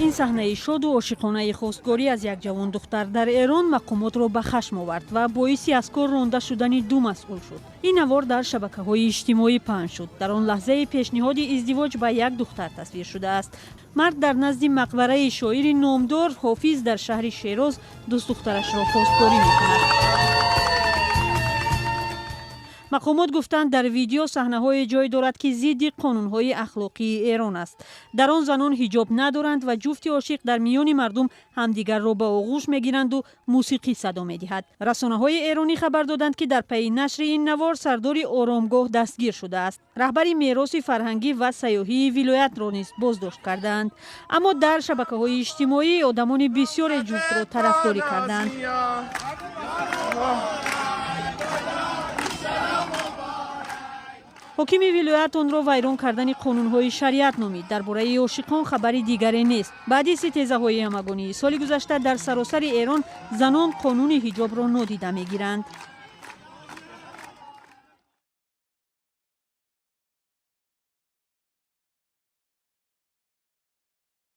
Ин саҳнаи шоду ошиқонаи хостгорӣ аз як ҷавондухтар дар Эрон мақомотро ба хашм овард ва боиси аз кор ронда шудани ду масъул шуд. Ин навор дар шабакаҳои иҷтимоӣ паҳн шуд. Дар он лаҳзаи пешниҳоди издивоҷ ба як духтар тасвир шудааст. Мард дар назди мақбараи шоири номдор Ҳофиз дар шаҳри Шероз дӯстдухтарашро хостгорӣ мекунад. Мақомот гуфтанд, дар видео саҳнаҳое ҷой дорад, ки зидди қонунҳои ахлоқии Эрон аст. Дар он занон ҳиҷоб надоранд ва ҷуфти ошиқ дар миёни мардум ҳамдигарро ба оғӯш мегиранду мусиқӣ садо медиҳад. Расонаҳои эронӣ хабар доданд, ки дар пайи нашри ин навор сардори оромгоҳ дастгир шудааст. Раҳбари мероси фарҳангӣ ва сайёҳии вилоятро низ боздошт кардаанд. Аммо дар шабакаҳои иҷтимоӣ одамони бисёре ҷуфтро тарафдорӣ карданд. Ҳокими вилоят онро вайрон кардани қонунҳои шариат номид. Дар бораи ошиқон хабари дигаре нест. Баъди ситезаҳои ҳамагонии соли гузашта дар саросари Эрон занон қонуни ҳиҷобро нодида мегиранд.